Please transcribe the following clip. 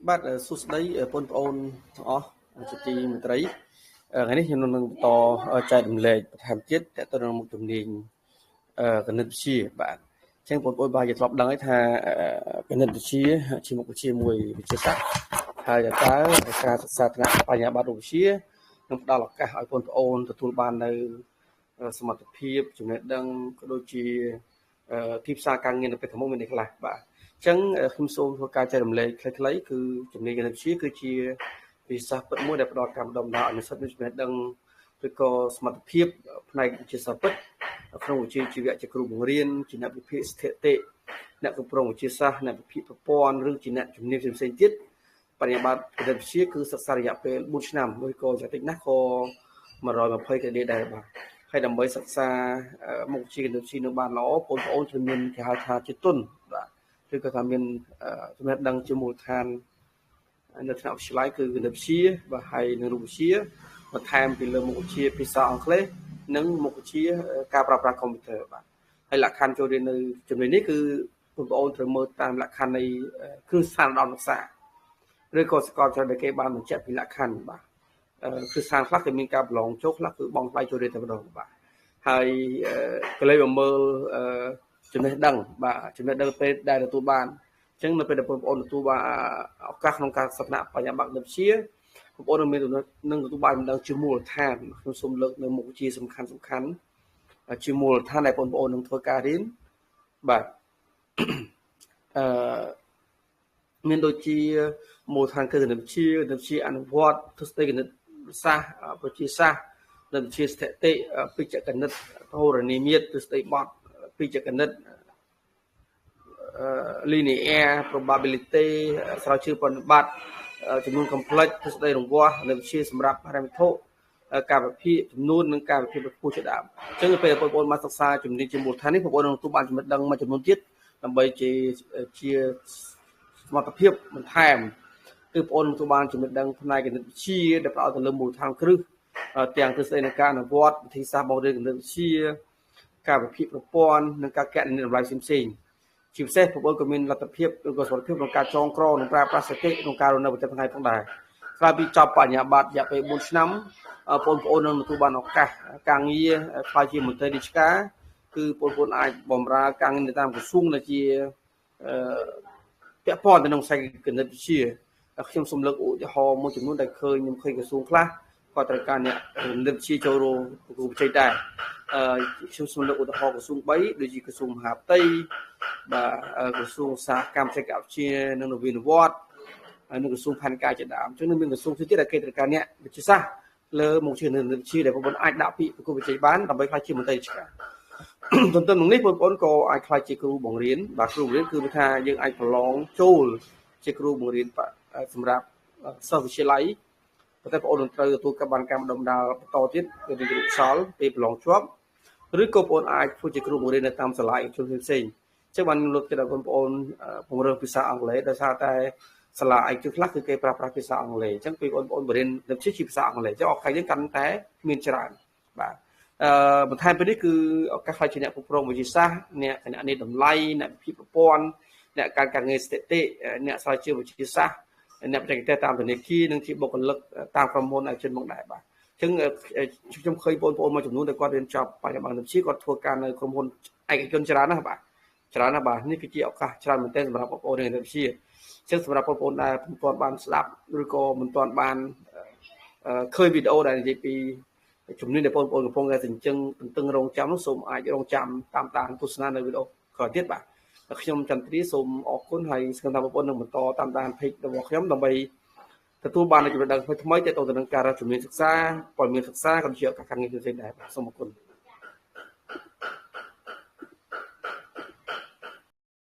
បាទសួស្តីបងប្អូនទាំងអស់ជាទីមេត្រីថ្ងៃនេះខ្ញុំនឹងបន្តចែករំលែកបន្ថែមទៀតតទៅនឹងមុខជំនាញគណិតវិទ្យាបាទអញ្ចឹងបងប្អូនបាទជាធ្លាប់ដឹងហើយថាគណិតវិទ្យាជាមុខវិជ្ជាមួយវិទ្យាសាស្ត្រហើយតើការសិក្សាថ្នាក់បញ្ញាបត្ររូបវិទ្យានឹងផ្ដល់ឱកាសឲ្យបងប្អូនទទួលបាននៅសមត្ថភាពចំណេះដឹងក៏ដូចជាទីផ្សារការងារនៅពេលខាងមុខមានអីខ្លះបាទអញ្ចឹងខ្ញុំសូមធ្វើការចែករំលែកខ្លីៗគឺជំនាញគណិតវិទ្យាគឺជាវិទ្យាសាស្ត្រពិតមួយដែលផ្ដល់ការបណ្ដុះបណ្ដាលឲ្យនិស្សិតមានចំណេះដឹងឬក៏សមត្ថភាពផ្នែកវិទ្យាសាស្ត្រពិតក្នុងវិជ្ជាជីវៈជាគ្រូបង្រៀនជាអ្នកវិភាគស្ថិតិអ្នកគ្រប់គ្រងវិទ្យាសាស្ត្រអ្នកវិភាគប្រព័ន្ធឬជាអ្នកជំនាញផ្សេងៗទៀតបញ្ញាបត្រគណិតវិទ្យាគឺសិក្សារយៈពេល4ឆ្នាំឬក៏យ៉ាងតិចណាស់ក៏120គ្រាដែរបាទហើយដើម្បីសិក្សាមុខវិជ្ជាគណិតវិទ្យានឹងបានល្អបងប្អូនត្រូវមានគេហៅថាជាទុនបាទឬក៏ថាមានចំណេះដឹងជាមូលដ្ឋាននៅថ្នាក់វិទ្យាល័យគឺគណិតវិទ្យាបាទហើយនិងរូបវិទ្យាបន្ថែមពីលើមុខវិជ្ជាភាសាអង់គ្លេសនិងមុខវិជ្ជាការប្រើប្រាស់កុំព្យូទ័របាទហើយលក្ខខណ្ឌចូលរៀននៅជំនាញនេះគឺបងប្អូនត្រូវមើលតាមលក្ខខណ្ឌនៃគ្រឹះស្ថានឧត្តមសិក្សាឬក៏សាកលវិទ្យាល័យដែលគេបានបញ្ជាក់ពីលក្ខខណ្ឌបាទគ្រឹះស្ថានខ្លះគេមានការប្រឡងចូលខ្លះគឺបង់ថ្លៃចូលរៀនតែម្ដងបាទហើយកលេសមកមើលចំណេះដឹងបាទចំណេះដឹងពេលដែលទទួលបានអញ្ចឹងនៅពេលដែលបងប្អូនទទួលបានឱកាសក្នុងការសិក្សាបញ្ញាបត្រវិទ្យាបងប្អូននឹងមាននឹងទទួលបានចំណេះដឹងជាមូលដ្ឋានខ្ញុំសូមលើកនៅមុខវិជ្ជាសំខាន់សំខាន់ជាមូលដ្ឋានដែលបងប្អូននឹងធ្វើការរៀនបាទអឺមានដូចជាមូលដ្ឋានគណិតវិទ្យាគណិតវិទ្យាអនុវត្តទស្សនគណិតសាស្ត្រប្រជាសាស្ត្រនិងវិទ្យាស្ថិតិបច្ចេកគណិតធរណីមាត្រទស្សនបទបច្ចេកគណិត linear probability ស្រាវជ្រាវប្រតិបត្តិចំនួន complex ទស្សនរង្វាស់និងវិទ្យាសម្រាប់ហិរញ្ញវត្ថុការវិភាគចំនួននិងការវិភាគខ្ពស់ជាដើមអញ្ចឹងពេលបងប្អូនមកសិក្សាជំនាញជាមូលដ្ឋាននេះបងប្អូននឹងទទួលបានចំណេះដឹងមួយចំនួនទៀតដើម្បីជាសមត្ថភាពបន្ថែមគឺបងប្អូនទទួលបានចំណេះដឹងផ្នែកគណិតវិទ្យាដែលផ្ដោតទៅលើមូលដ្ឋានគ្រឹះទាំងទស្សននៃការអនុវត្តវិធីសាស្ត្របង្រៀនគណិតវិទ្យាការវិភាគប្រព័ន្ធនិងការកណនាតម្លៃផ្សេងៗជាពិសេសបងប្អូនក៏មានលទ្ធភាពឬក៏សមត្ថភាពក្នុងការចងក្រងនិងប្រើប្រាស់សតិក្នុងការរស់នៅប្រចាំថ្ងៃផងដែរក្រោយពីចប់បញ្ញាបត្ររយៈពេល4ឆ្នាំបងប្អូននឹងទទួលបានឱកាសការងារក្លាយជាមន្ត្រីរាជការគឺបងប្អូនអាចបម្រើការងារនៅតាមក្រសួងដែលជាពាក់ព័ន្ធទៅនឹងវិស័យគណិតវិទ្យាខ្ញុំសូមលើកឧទាហរណ៍មួយចំនួនដែលឃើញខ្ញុំឃើញក្រសួងខ្លះគាត់ត្រូវការអ្នកគណិតវិទ្យាចូលរួមប្រគល់ប្រជែងដែរខ្ញុំសូមលើកឧទាហរណ៍ក្រសួង3ដូចជាក្រសួងមហាផ្ទៃបាទក្រសួងឧស្សាហកម្មបច្ចេកវិទ្យានិងនវានុវត្តន៍ហើយនិងក្រសួងផែនការជាដើមអញ្ចឹងនឹងមានក្រសួងផ្សេងទៀតដែលគេត្រូវការអ្នកវិទ្យាសាស្ត្រលើមុខវិជ្ជាគណិតវិទ្យាដែលបងប្អូនអាចដាក់ពាក្យប្រគល់ប្រជែងបានដើម្បីក្លាយជាមន្ត្រីរាជការទន្ទឹមនឹងនេះបងប្អូនក៏អាចក្លាយជាគ្រូបង្រៀនបាទគ្រូបង្រៀនគឺថាយើងអាចប្រឡងចូលជាគ្រូបង្រៀនសម្រាប់សិស្សវិទ្យាល័យប៉ុន្តែបងប្អូននឹងត្រូវទទួលបានការបណ្ដុះបណ្ដាលបន្តទៀតគឺរៀនគ្រូកសលពេលប្រឡងជាប់ឬក៏បងប្អូនអាចធ្វើជាគ្រូបង្រៀននៅតាមសាលាឯកជនផ្សេងៗអញ្ចឹងបានលើកទៅដល់បងប្អូនពង្រឹងភាសាអង់គ្លេសដោយសារតែសាលាឯកជនខ្លះគឺគេប្រើប្រាស់ភាសាអង់គ្លេសអញ្ចឹងពេលបងប្អូនបង្រៀននៅជាភាសាអង់គ្លេសអញ្ចឹងឱកាសយើងកាន់តែមានច្រើនបាទបន្ថែមពីនេះគឺឱកាសខ្លះជាអ្នកគ្រប់គ្រងវិទ្យាសាស្ត្រអ្នកគណនាតម្លៃអ្នកវិភាគប្រព័ន្ធអ្នកការងារស្ថិតិអ្នកស្រាវជ្រាវវិទ្យាសាស្ត្រអ្នកបច្ចេកទេសតាមធនាគារនិងជាបុគ្គលិកតាមក្រុមហ៊ុនឯកជនមកដែរបាទអញ្ចឹងខ្ញុំឃើញបងប្អូនមួយចំនួនដែលគាត់រៀនចប់បញ្ញាបត្រវិទ្យាគាត់ធ្វើការនៅក្រុមហ៊ុនឯកជនច្រើនណាស់បាទច្រើនណាស់បាទនេះគឺជាឱកាសច្រើនមែនទែនសម្រាប់បងប្អូនរៀនវិទ្យាអញ្ចឹងសម្រាប់បងប្អូនដែលមិនទាន់បានស្ដាប់ឬក៏មិនទាន់បានឃើញវីដេអូដែលនិយាយពីជំនាញដែលបងប្អូនកំពុងតែសញ្ជឹងទន្ទឹងរង់ចាំនោះសូមអាចរង់ចាំតាមដានទស្សនានៅវីដេអូក្រោយទៀតបាទខ្ញុំចន្ទ្រាសូមអរគុណហើយសង្ឃឹមថាបងប្អូននឹងបន្តតាមដាន page របស់ខ្ញុំដើម្បីទទួលបាននូវចំណេះដឹងថ្មីៗទាក់ទងទៅនឹងការជំនាញសិក្សាព័ត៌មានសិក្សាក៏ដូចជាឱកាសការងារផ្សេងៗដែរបាទសូមអរគុណ។